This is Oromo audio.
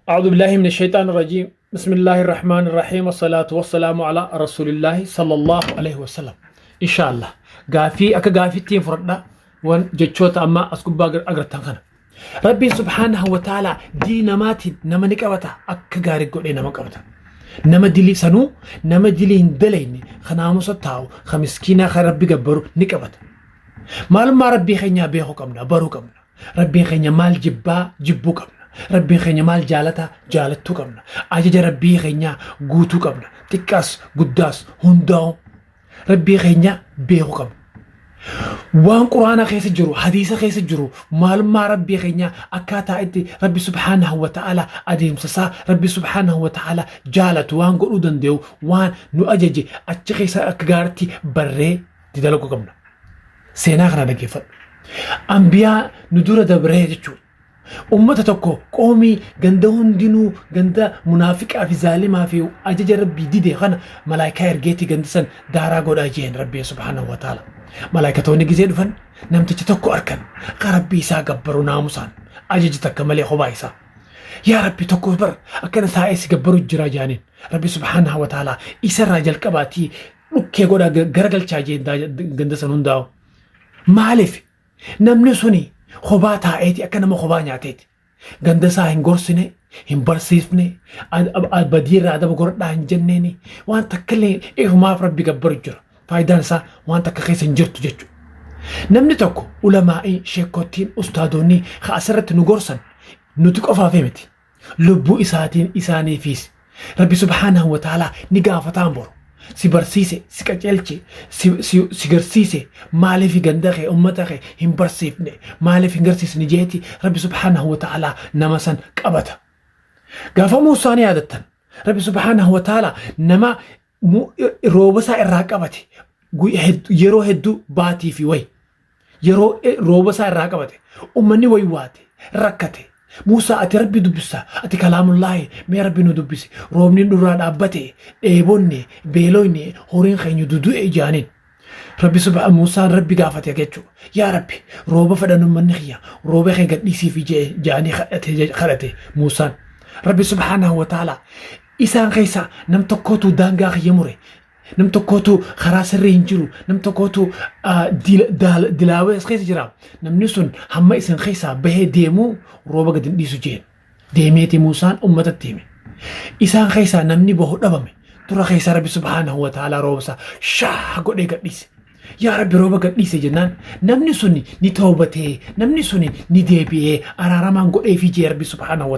أعوذ بالله من الشيطان الرجيم بسم الله الرحمن الرحيم والصلاة والسلام على رسول الله صلى الله عليه وسلم. إن شاء الله gaafii akka gaafittiin fudhadha. Wan jechoota amma as gubbaa agartan kana, Rabbiin subhaanahu wa ta'ala dilii namaatiin nama ni qabata. Akka gaarii godhee nama qabata. Nama dilii sanuu, nama dilii hin dalayne, kan naamusa taa'u, kan miskiinaa, kan Rabbi gabbaru ni qabata. Maalummaa Rabbii keenyaa beekuu qabna, baruu qabna. Rabbiin keenya maal jibbaa, jibbuu qabna. Rabbiin keenya maal jaalataa, jaalattuu qabna. Ajaja Rabbii keenyaa guutuu qabna. Xiqqaas guddaas hundaa'u Rabbii keenya beekuu qabna. Waan Quraana keessa jiru, hadiisa keessa jiru, maalummaa Rabbii keenyaa, akkaataa itti Rabbi subhaanahu wa ta'ala adeemsa isaa, Rabbi subhaanahu wa ta'ala jaalatu, waan godhuu danda'u, waan nu ajaje achi keessa akka gaariitti barree itti dalaguu qabna. Seenaa kana dhaggeeffadhu. Ambiyaa nu dura dabree jechuudha. Ummata tokko, qoomii, ganda hundinuu ganda munaafiqaa fi zaalimaa fi ajaja Rabbii dide kana malaayikaa ergeetii ganda san daaraa godhaa jeen Rabbii subhaanahu wa ta'ala. Malaayikatoonni gizee dhufan namticha tokko arkan, ka Rabbii isaa gabbaru naamusaan, ajaja takka malee kophaa isaa. Yaa Rabbi, tokko bar akkana taa'ee si gabbaru jira jaaniin. Rabbi subhaanahu wa ta'ala isarraa jalqabaatii dhukkee godhaa garagalchaa jeen ganda san hundaa'u. Maaliif? Namni suni kophaa taa'eeti akka nama kophaa nyaateeti. Ganda isaa hin gorsine, hin barsiifne, badiirraa adaba godhadhaa hin jenneeni, waan takka illee ifumaaf Rabbi gabbaru jira. Faayidaan isaa waan takka keessa hin jirtu jechuudha. Namni tokko, ulamaa'ii, sheekottiin, ustaadonni ka asirratti nu gorsan nuti qofaaf miti. Lubbuu isaatiin isaaniifis Rabbi subhaanahu wa ta'ala ni gaafataan boru. Si barsiise, si qaceelche, si garsiise, maaliif ganda kee, ummata kee hin barsiifne, maaliif hin garsiisne jeeti Rabbi subhaanahu wa ta'ala nama san qabata. Gaafa Muusaan yaadattan, Rabbi subhaanahu wa ta'ala nama rooba isaa irraa qabate yeroo hedduu, baatii fi wayi yeroo rooba isaa irraa qabate, ummanni wayi waate rakkate. Muusaa, ati Rabbi dubbisa, ati kalaamullaahi, mee Rabbi nu dubbisi, roobni nurraa dhaabbate, dheebonne, beeloyne, horiin keenya dudu'e jaaniin. Rabbi subha Muusaan Rabbi gaafate jechuudha. Yaa Rabbi, rooba fedhan ummanni kiyya, rooba kee gadhiisiif jaanii kadhate Muusaan. Rabbi subhaanahu wa ta'ala isaan keessa nam tokkootu daangaa kiyya mure, nam tokkootu karaa sirrii hin jiru, nam tokkootu dilaawee as keessa jira, namni sun hamma isin keessaa bahee deemuu rooba gadi hin dhiisu jeen. Deemeeti Muusaan ummatatti hime. Isaan keessaa namni bahu dhabame. Dura keessaa Rabbi subhaanahu wa ta'ala rooba isaa shaa godhee gadhiise. Yaa Rabbi, rooba gadhiise jennaan namni suni ni toobatee, namni suni ni deebi'ee, araaramaan godheefii jee Rabbi subhaanahu wa